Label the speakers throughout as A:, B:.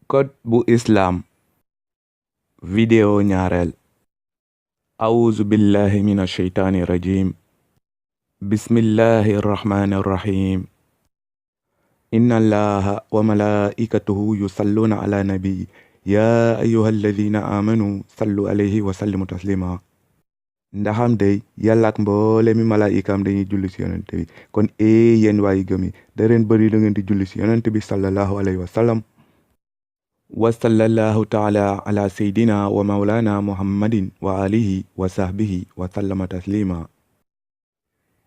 A: code bu islam vidéo ñaareel awuzu billahi min asheytaani rajim bismillahi irrahmani irrahim inna allaha wa malaikatahu yusalluna ala nabi ya ayyuha alladina amanu sallu alayhi wa sallimu taslima ndaxam day yàlla ak mboole mi malaayikaam dañuy julli ci yonent bi kon yéen waayi gëm yi da leen bëri la ngeen di julli ci yonent bi sallallahu alayhi wa sallam wa sallallahu taala ala seydina wa maulana muhammadin wa alihi wa sahbihi wa sallama taslima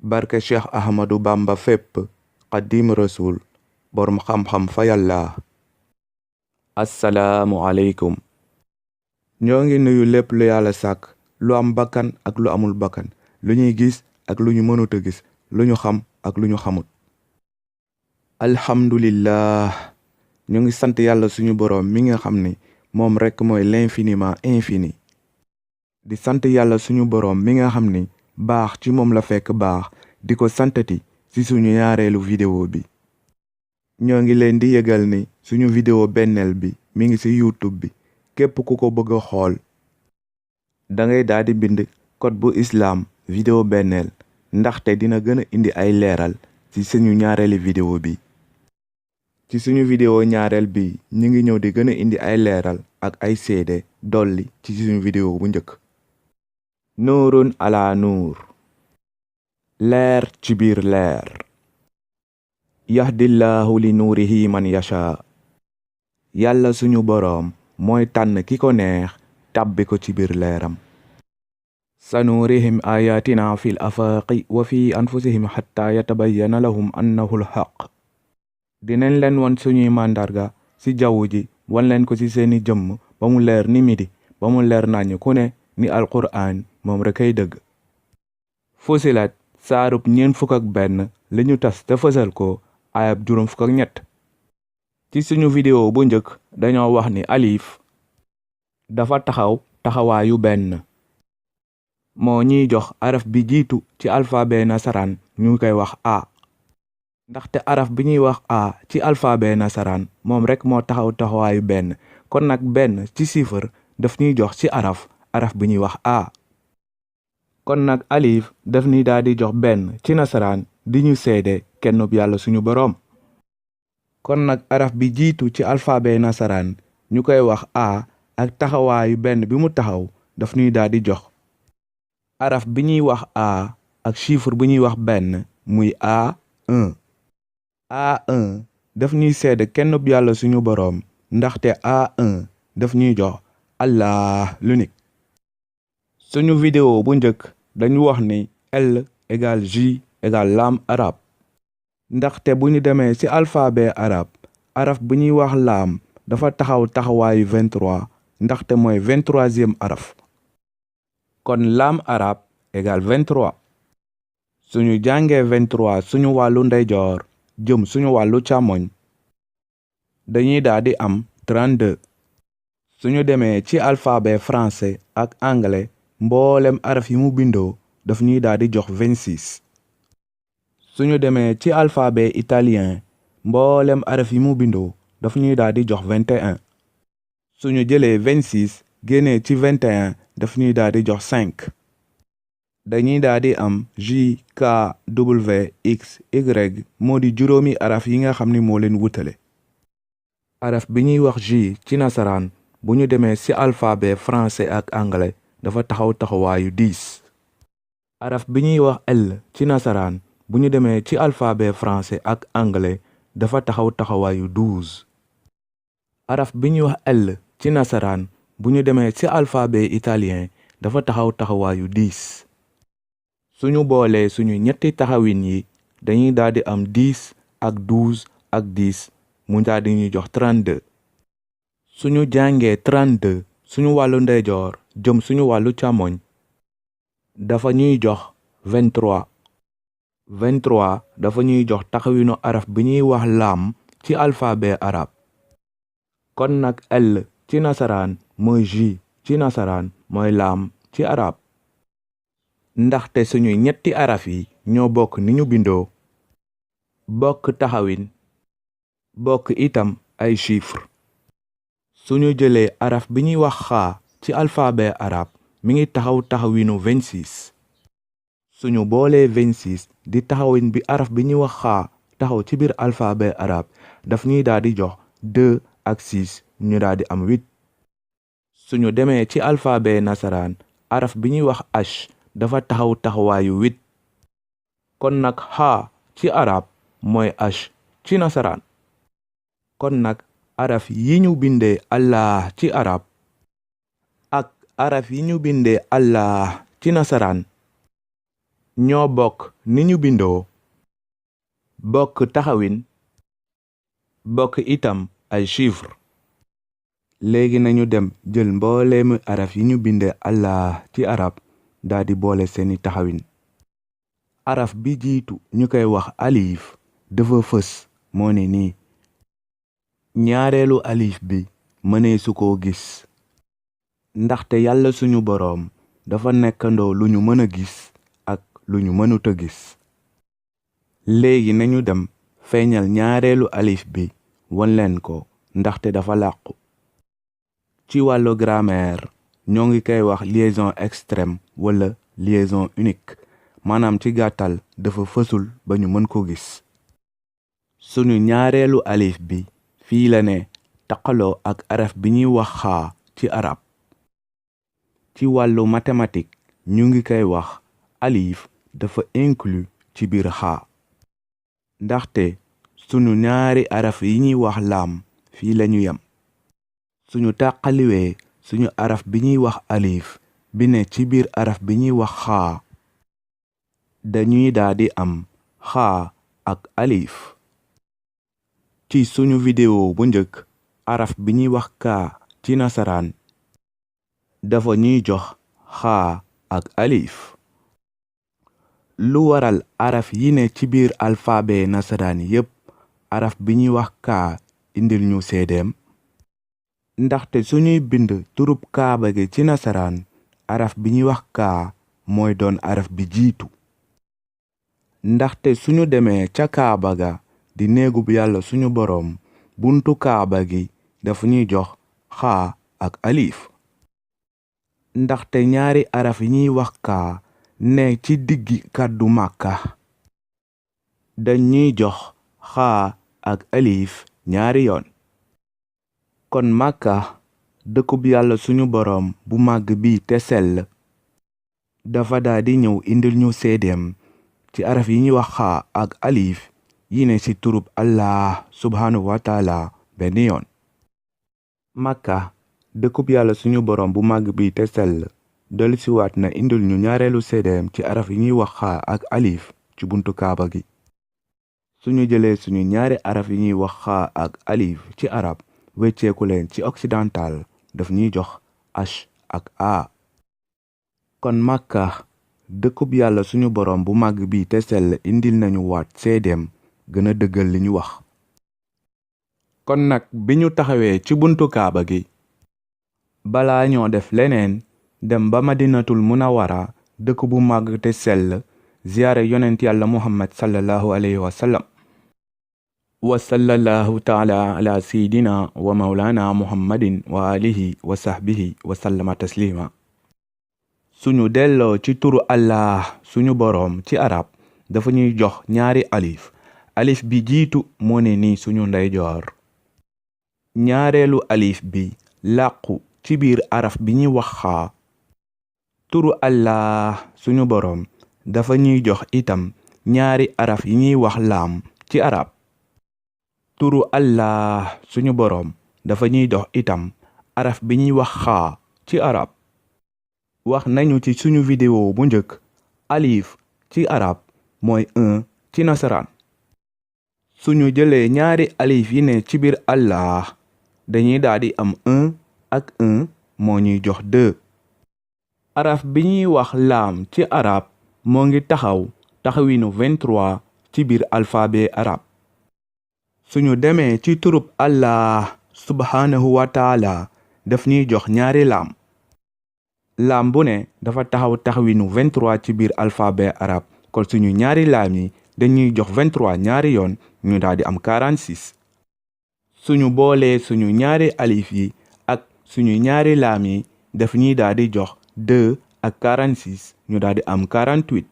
A: barke cheikh ahmadu bamba fépp xadim rasul borom xam-xam fa yàlla. assalaamu aleykum ñoo ngi nuyu lépp lu yàlla sàkk, lu am bakkan ak lu amul bakkan, lu ñuy gis ak lu ñu mënut a gis, lu ñu xam ak lu ñu xamut. alhamdulillah ñu ngi sant yàlla suñu boroom mi nga xam ni moom rekk mooy l'infiniment infini. di sant yàlla suñu boroom mi nga xam ni baax ci moom la fekk baax, di ko santati ci suñu ñaareelu vidéo bi. ñoo ngi leen di yëgal ni suñu vidéo benneel bi mi ngi ci YouTube bi, képp ku ko bëgg a xool dangay daal di bind code bu islam vidéo benneel, ndaxte dina gën a indi ay leeral ci suñu ñaareeli vidéo bi. ci suñu vidéo ñaareel bi ñu ngi ñëw di gën a indi ay leeral ak ay seede dolli ci suñu vidéo bu njëkk. nuurun ala nuur, leer ci biir leer. yahdillahu li nuurihi man yasha, yàlla suñu boroom mooy tànn ki ko neex tàbbi ko ci biir leeram. sanuurihim ayatina fil afaaqi wa fi anfusihim xatta yatabayyana lahum annahu lxaq. dinañ leen won suñuy màndarga ci jaww ji, wan leen ko ci seeni jëmm ba mu leer ni midi, ba mu leer nañu ku ne ni alquraan moom rekk ay dëgg. Fusilat saarub 41 li ñu tas te fësal ko ayab 53. ci suñu vidéo bu njëkk dañoo wax ni alif dafa taxaw taxawaayu benn, moo ñuy jox araf bi jiitu ci alphabet nasaraan ñu koy wax a. ndaxte araf bi ñuy wax a ci alphabet nasaraan moom rekk moo taxaw taxawaayu benn, kon nag benn ci chiffre daf ñuy jox ci araf bi ñuy wax a. kon nag alif daf ñuy daal di jox benn ci nasaraan di ñu seede kennub yàlla suñu boroom. kon nag araf bi jiitu ci alphabet nasaraan ñu koy wax a ak taxawaayu benn bi mu taxaw daf ñuy daal di jox araf bi ñuy wax a ak chiffre bu ñuy wax benn muy A1. A1 daf ñuy seede kennub yàlla suñu boroom, ndaxte A1 daf ñuy jox Allah l'unique. suñu vidéo bu njëkk dañu wax ni L égale J égale laam arab, ndaxte bu ñu demee ci alphabet arab araf bu ñuy wax laam dafa taxaw taxawaayu 23, ndaxte mooy 23e araf. kon laam arab égale 23. suñu jàngee 23 suñu wàllu ndeyjoor jëm suñu wàllu càmmoñ dañuy daal di am 32. suñu demee ci alphabet français ak anglais mboolem araf yi mu bindoo daf ñuy daal di jox 26. suñu demee ci alphabet italien mboolem araf yi mu bindoo daf ñuy daal di jox 21. suñu jëlee 26 génnee ci 21 daf ñuy daal di jox 5. dañuy daal di am J K W X Y moo di juróomi araf yi nga xam ni moo leen wutale. araf bi ñuy wax J ci nasaraan bu ñu demee ci alphabet français ak anglais dafa taxaw taxawaayu 10. araf bi ñuy wax L ci nasaraan bu ñu demee ci alphabet français ak anglais dafa taxaw taxawaayu 12. araf bi ñuy wax L ci nasaraan bu ñu demee ci alphabet italien dafa taxaw taxawaayu 10. suñu boolee suñu ñetti taxawin yi dañuy daal di am 10 ak 12 ak 10 mu daal di ñuy jox 32. suñu jàngee 32 suñu wàllu ndeyjoor jëm suñu wàllu càmmoñ dafa ñuy jox 23. 23 dafa ñuy jox taxawinu araf bi ñuy wax laam ci alphabet arab. kon nag L ci nasaraan mooy J ci nasaraan mooy laam ci arab. ndaxte suñu ñetti araf yi ñoo bokk ni ñu bindoo, bokk taxawin, bokk itam ay chiffre. suñu jëlee araf bi ñuy wax xaa ci alphabet arabe mi ngi taxawinu 26 suñu boolee 26 di taxawin bi araf bi ñuy wax xaa taxaw ci biir alphabet arabe daf ñuy daal di jox 2 ak 6 ñu daal di am 8 suñu demee ci alphabet nasaraan araf bi ñuy wax h dafa taxawaayu 8 kon nag xaa ci arab mooy h ci nasaraan kon nag araf yi ñu bindee allah ci arab ak araf yi ñu bindee allah ci nasaraan ñoo bokk ni ñu bindoo bokk taxawin bokk itam ay chiffre léegi nañu dem jël mbooleemu araf yi ñu bindee allah ci arab daldi boole seeni taxawin araf bi jiitu ñu koy wax alif dafa fës moo ne nii ñaareelu alif bi mënee su koo gis ndaxte yàlla suñu boroom dafa nekkandoo lu ñu mën a gis ak lu ñu mënut a gis léegi nañu dem feeñal ñaareelu alif bi won leen ko ndaxte dafa làqu ci wàllu grammaire ñoo ngi koy wax liaison extrême wala liaison unique maanaam ci gàttal dafa fësul ba ñu mën ko gis suñu ñaareelu alif bi fii la ne taqaloo ak araf bi ñuy wax xaa ci arab ci wàllu mathématique ñu ngi koy wax alif dafa inclus ci biir xaa ndaxte suñu ñaari araf yi ñuy wax laam fii lañu yem suñu tàqaliwee suñu araf bi ñuy wax alif bi ne ci biir araf bi ñuy wax xaa dañuy daldi am xaa ak alif ci suñu vidéo bu njëkk araf bi ñuy wax kaa ci nasaraan dafa ñuy jox xaa ak alif lu waral araf yi ne ci biir alphabet nasaraan yépp araf bi ñuy wax kaa indil ñu seedeem ndaxte suñuy bind turub kaaba gi ci nasaraan araf bi ñuy wax kaa mooy doon araf bi jiitu ndaxte suñu demee ca kaaba ga di néegub yàlla suñu boroom buntu kaaba gi dafa ñuy jox xaa ak alif ndaxte ñaari araf yi ñuy wax kaa ne ci diggi kàddu màkka dañuy jox xaa ak alif ñaari yoon kon màkka dëkkub yàlla suñu boroom bu màgg bi te sell dafa daldi ñëw indil ñu seedeem ci araf yi ñuy wax xaa ak alif yi ne ci turub allah subhanahu wa taala benn yoon màkka dëkkub yàlla suñu boroom bu màgg bi te sell dellusiwaat na indil ñu ñaareelu seedeem ci araf yi ñuy wax xaa ak alif ci buntu kaaba gi suñu jëlee suñu ñaari araf yi ñuy wax xaa ak alif ci arab wecceeku leen ci occidental daf ñuy jox h ak a kon màkka dëkkub yàlla suñu boroom bu màgg bi te sell indil nañu waat seedeem gën a dëggal li ñu wax kon nag bi ñu taxawee ci buntu kaaba gi balaa ñoo def leneen dem ba madinatul munawara dëkk bu màgg te sell ziyaare yonent yàlla muhammad sallallahu alayhi wa sallam wa sallallahu taala ala sayidina wa maulana muhammadin wa alihi wa sahbihi wa sallama taslima suñu delloo ci turu allah suñu boroom ci arab dafa ñuy jox ñaari alif bi jiitu moo ne nii suñu ndeyjoor ñaareelu alif bi làqu ci biir araf bi ñuy wax xaa turu allah suñu boroom dafa ñuy jox itam ñaari araf yi ñuy wax laam ci arab turu allah suñu boroom dafa ñuy jox itam araf bi ñuy wax xaa ci arab wax nañu ci suñu vidéo bu njëkk alif ci arab mooy 1 ci nasaraan suñu jëlee ñaari alif yi ne ci biir allah dañuy daldi am 1 ak 1 moo ñuy jox 2 araf bi ñuy wax laam ci arab moo ngi taxawinu 23 ci biir alphabet arab suñu demee ci turub allah subhanahu wa taala daf ñuy jox ñaari laam bu ne dafa taxawinu 23 ci biir alphabet arab kon suñu ñaari laam yi dañuy jox 23 ñaari yoon ñu daldi am 46 suñu boolee suñu ñaari alif yi suñu ñaari laam yi daf ñuy daal di jox 2 ak 46 ñu daal di am 48.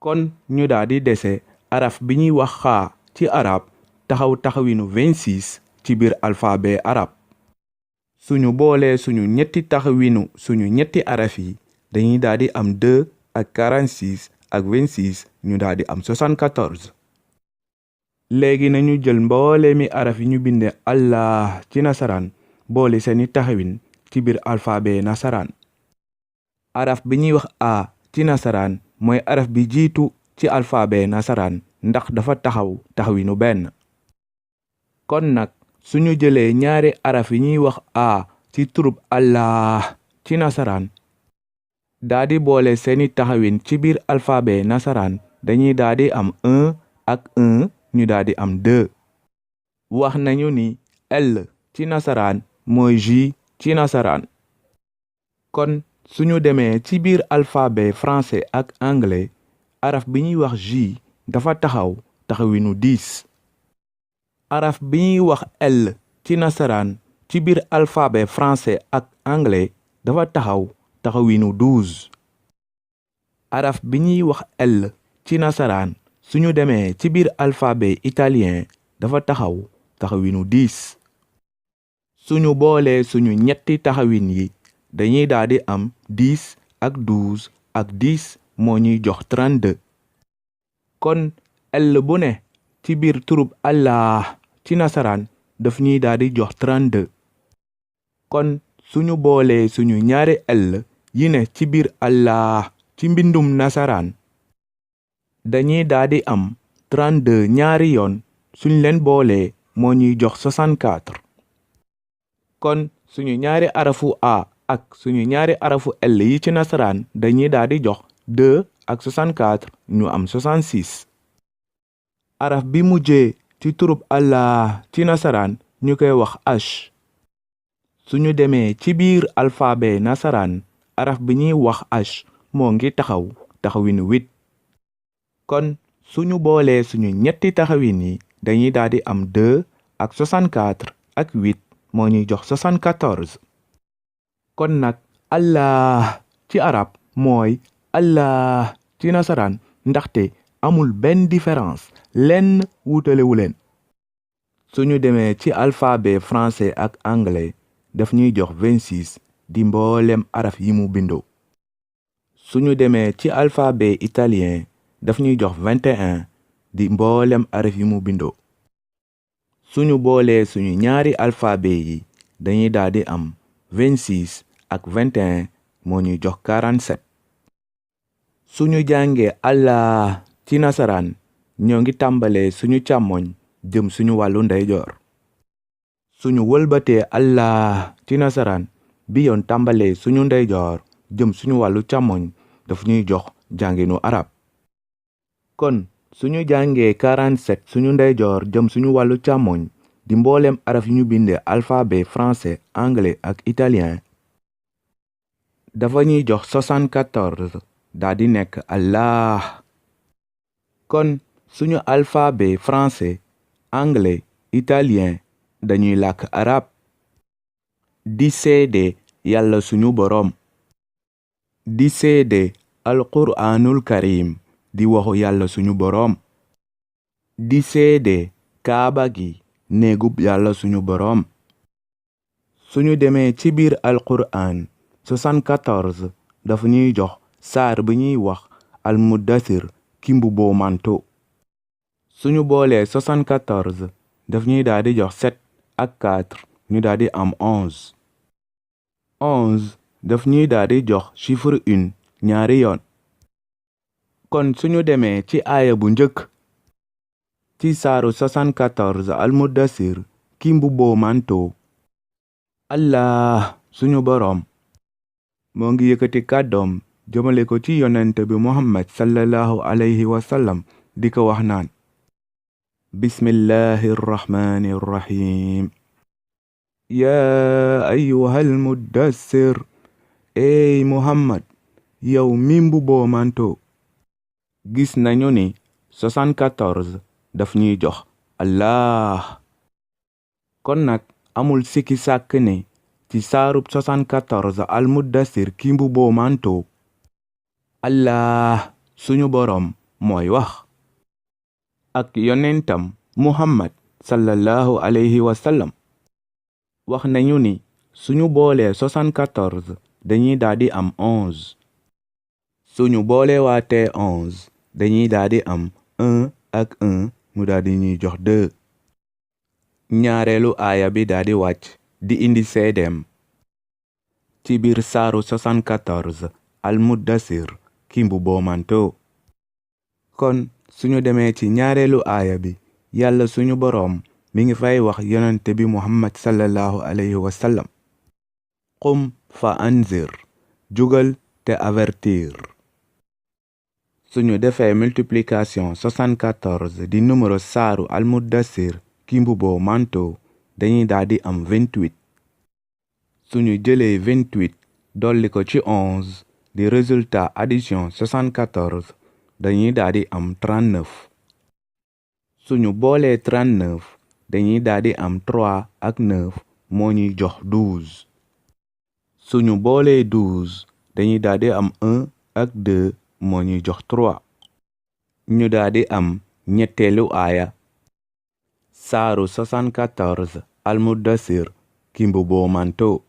A: kon ñu daal di dese araf bi ñuy wax xaa ci arab taxaw taxawinu 26 ci biir alphabet arab. suñu boolee suñu ñetti taxawinu suñu ñetti araf yi dañuy daal di am 2 ak 46 ak 26 ñu daal di am 74. léegi nañu jël mboole mi araf yi ñu binde allah ci nasaraan boole seeni taxawin ci biir alphabet nasaraan. araf bi ñuy wax a ci nasaraan mooy araf bi jiitu ci alphabet nasaraan ndax dafa taxaw taxawinu benn. kon nag suñu jëlee ñaari araf yi ñuy wax a ci turub allah ci nasaraan daa di boole seeni taxawin ci biir alphabet nasaraan dañuy daa di am 1 ak 1 ñu daa di am 2. wax nañu ni L ci nasaraan mooy J ci nasaraan. kon suñu demee ci biir alphabet français ak anglais araf bi ñuy wax J dafa taxaw taxawinu 10. araf bi ñuy wax L ci nasaraan ci biir alphabet français ak anglais dafa taxaw taxawinu 12. araf bi ñuy wax L ci nasaraan suñu demee ci biir alphabet italien dafa taxaw taxawinu 10. suñu boolee suñu ñetti taxawin yi dañuy daal di am 10 ak 12 ak 10 moo ñuy jox 32. kon L bu ne ci biir turub allah ci nasaraan daf ñuy daal di jox 32. kon suñu boolee suñu ñaari L yi ne ci biir allah ci mbindum nasaraan dañuy daal di am 32 ñaari yoon suñ leen boolee moo ñuy jox 64. kon suñu ñaari arafu a ak suñu ñaari arafu L yi ci nasaraan dañuy daal di jox 2 ak 64 ñu am 66. araf bi mujjee ci turub allah ci nasaraan ñu koy wax h. suñu demee ci biir alphabet nasaraan araf bi ñuy wax h moo ngi taxaw taxawinu 8. kon suñu boolee suñu ñetti taxawin yi dañuy daal di am 2 ak 64 ak 8 moo ñuy jox 74. kon nag allah ci arab mooy allah ci nasaraan ndaxte amul benn différence lenn wuutalewu leen. suñu demee ci alphabet français ak anglais daf ñuy jox 26 di mboolem araf yi mu bindoo. suñu demee ci alphabet italien daf ñuy jox 21 di mboolem araf yi mu bindoo. suñu boolee suñu ñaari alphabet yi dañuy daal di am 26 ak 21 moo ñuy jox 47. suñu jàngee allah ci nasaraan ñoo ngi tàmbalee suñu càmmoñ jëm suñu wàllu ndeyjoor. suñu wëlbatee allah ci nasaraan bi yoon tàmbalee suñu ndeyjoor jëm suñu wàllu càmmoñ daf ñuy jox jànginu arab. kon suñu jàngee 47 suñu ndeyjoor jëm suñu wàllu càmmoñ di mboolem araf yi ñu bindee alphabet français anglais ak italien dafa ñuy jox 74 daa di nekk allah. kon suñu alphabet français anglais italien dañuy làkk arab di seede yàlla suñu boroom, di seede alquraanul karim di waxu yàlla suñu boroom, di seede kaaba gi néegub yàlla suñu boroom. suñu demee ci biir alquraan 74 dafa ñuy jox saar bi ñuy wax almuddasir ki mbubboo manto. suñu boolee 74 daf ñuy daal di jox 7 ak 4 ñu daal di am 11. 11 daf ñuy daal di jox chiffre 1 ñaari yoon. kon suñu demee ci aaya bu njëkk ci saaru 74 almuddasir ki mbubboo manto allah suñu boroom moo ngi yëkkati kàddoom jëmale ko ci yonent bi muhammad sallallahu alayhi wa sallam di ko wax naan bismillahi rrahmani rrahim yaa ayyuhal muddassir ey muhammad yow mi mbubboo manto. gis nañu ni 74 daf ñuy jox allah. kon nag amul sikki sàkk ne ci saarub 74 almuddasir ki mbubboo manto. Allah suñu boroom mooy wax ak yonentam Muhammad sallallahu alayhi wa sallam wax nañu ni suñu boolee 74 dañuy daldi am 11. suñu boole waatee 11 dañuy daldi am 1 ak 1 mu daldi ñuy jox 2. ñaareelu aaya bi daldi wàcc di indi seedeem ci biir saaru 74 almuddasir ki mbubboo manto. kon suñu demee ci ñaareelu aaya bi yàlla suñu boroom mi ngi fay wax yonente bi Muhammad sallallahu alayhi wa sallam qum fa anzir jugal te avertir. suñu defee multiplication 74 di numéro saaru almuddasir ki mbubboo manto dañuy daldi am 28. suñu jëlee 28 dolli ko ci 11 di résultat addition 74 dañuy daldi am 39. suñu boolee 39 dañuy daldi am 3 ak 9 moo ñuy jox 12. suñu boolee 12 dañuy daldi am 1 ak 2 moo ñuy jox 3. ñu daldi am ñetteelu aaya saaru 74 almuddasir ki mbubboo manto.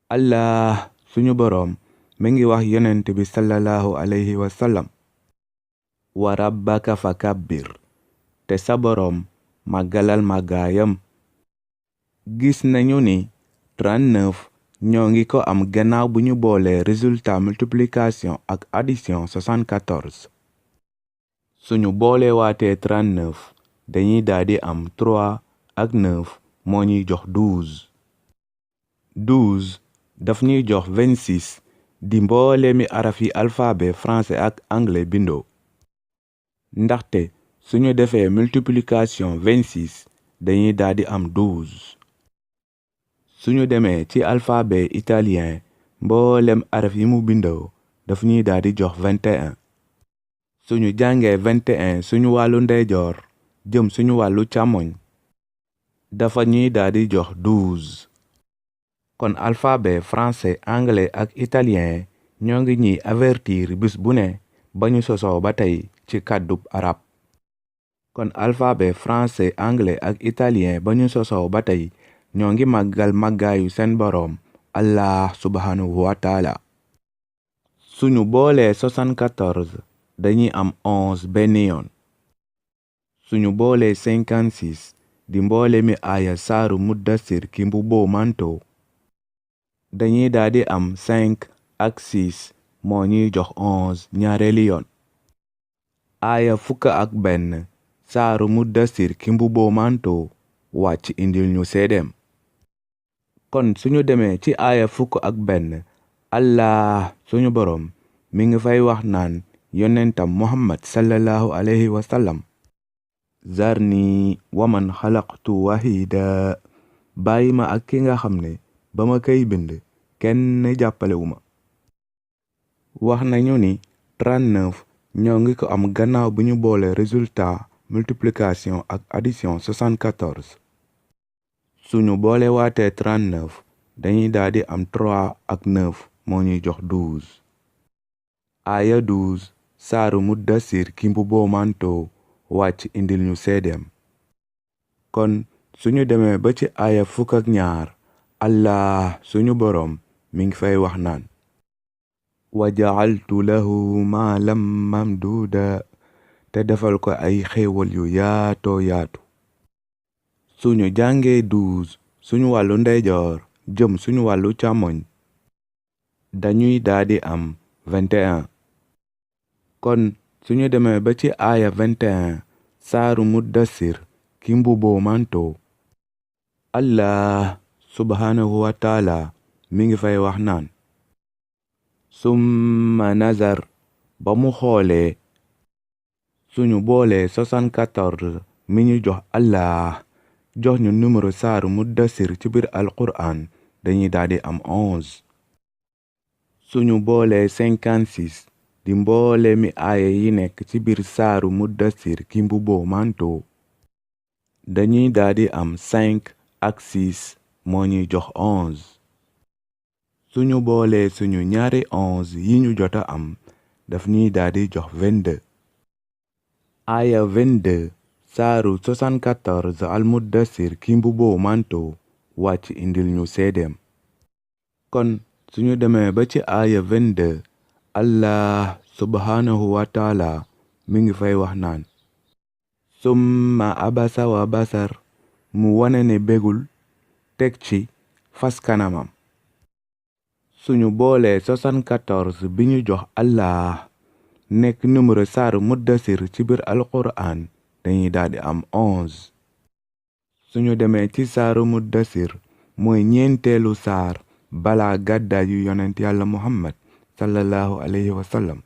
A: Allah suñu boroom mi ngi wax yonent bi sallallahu alayhi wa sallam wa rabbaka fa kabbir te sa boroom màggalal màggaayam. gis nañu ni 39 ñoo ngi ko am gannaaw bu ñu boolee résultat multiplication ak addition 74. suñu boole waatee 39 dañuy daldi am 3 ak 9 moo ñuy jox 12. 12 daf ñuy jox 26 di mboole mi araf yi alphabet français ak anglais bindoo. ndaxte suñu defee multiplication 26 dañuy daldi am 12. suñu demee ci alphabet italien mboolem araf yi mu bindoo daf ñuy daldi jox 21. suñu jàngee 21 suñu wàllu ndeyjoor jëm suñu wàllu càmmoñ dafa ñuy daldi jox 12. kon alphabet français anglais ak italien ñoo ngi ñuy avertir bis bu ne ba ñu sosoo ba tey ci kàddub arab. kon alphabet français anglais ak italien ba ñu sosoo ba tey ñoo ngi màggal màggaayu seen boroom Allah subhanahu wa taala. suñu boolee 74 dañuy am 11 benn yoon. suñu boolee 56 di mboole mi aaya saaru muddasir ki mbubboo manto dañuy daldi am 5 ak 6 moo ñuy jox 11 ñaareeli yoon. aaya fukk ak benn saaru muddasir ki mbubboo manto wàcc indil ñu seedeem. kon suñu demee ci aaya fukk ak benn Allah suñu boroom mi ngi fay wax naan yonentam Muhammad sallallahu alayhi wa sallam zarni waman xalaqtu wahida bàyyi ma ak ki nga xam ne ba ma koy bind kenn jàppalewu ma. wax nañu ni 39 ñoo ngi ko am gannaaw bu ñu boole résultat multiplication ak addition 74. suñu boole waatee 39 dañuy daldi am 3 ak 9 moo ñuy jox 12. aaya 12 saaru muddasir ki mbubboo manto wàcc indil ñu seedeem. kon suñu demee ba ci aaya fukk ak ñaar Allah suñu boroom mi ngi fay wax naan wa ja'altu lahu maalam mamduuda te defal ko ay xéewal yu yaatoo yaatu. suñu jàngee 12 suñu wàllu ndeyjoor jëm suñu wàllu càmmoñ dañuy daldi am 21. kon suñu demee ba ci aaya 21 saaru muddasir ki mbubboo manto Allah subhanahu wa taala mi ngi fay wax naan summa nazar ba mu xoolee. suñu boolee 74 mi ñu jox Allah jox ñu numéro saaru muddasir ci biir alquran dañuy daldi am 11. suñu boolee 56 di mboole mi aaya yi nekk ci biir saaru muddasir ki mbubboo manto dañuy daldi am 5 ak 6 moo ñuy jox 11 suñu boolee suñu ñaari 11 yi ñu jota am daf ñuy daldi jox 22 aaya 22 saaru 74 almuddasir ki mbubboo manto wàcc indil ñu seedeem kon suñu demee ba ci aaya 22 allah subhanahu wa taala mi ngi fay wax naan summa abasa wa basar mu wane ne bégul teg ci fas kanamam suñu boolee 74 bi ñu jox allah nekk numéro saaru muddasir ci biir alquran dañuy daldi am 11 suñu demee ci saaru muddasir mooy ñeenteelu saar balaa gàddaay yu yonent yàlla muhammad sallallahu alayhi wa sallam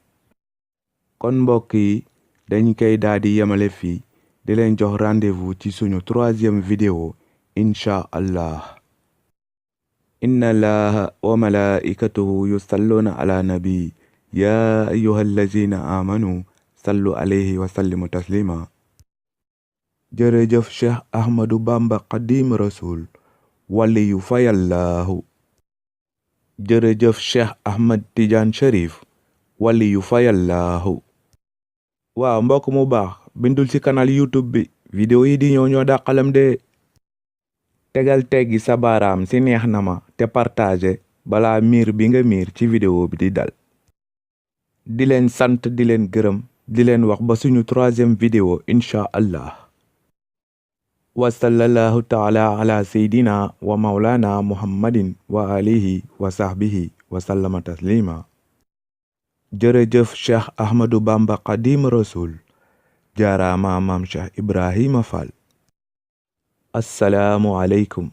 A: kon mbokk yi dañ koy daldi yemale fii di leen jox rendez-vous ci suñu 3e vidéo incha allah inna allaha wa malaikatahu yusalluna ala nabi ya ayyuha allazina amanu sallu alayhi wa sallimu taslima jërëjëf cheikh ahmadu bamba qadim rasul wali yu fayallahu jërëjëf cheikh ahmad tidiane sharif wali yu fayallahu waaw mbokk mu baax bindul ci canal youtube bi vidéo yi di ñoo dàqalam de tegal teggi sa baaraam si neex na ma te partage balaa miir bi nga miir ci vidéo bi di dal di leen sant di leen gërëm di leen wax ba suñu 3e vidéo incha allah wa sallallahu taala ala seydina wa maulana muhammadin wa alihi wa sahbihi wa sallama taslima jërëjëf cheikh ahmadu bamba qadim rasul jaaraama maam cheikh ibrahima fall assalaamu aleykum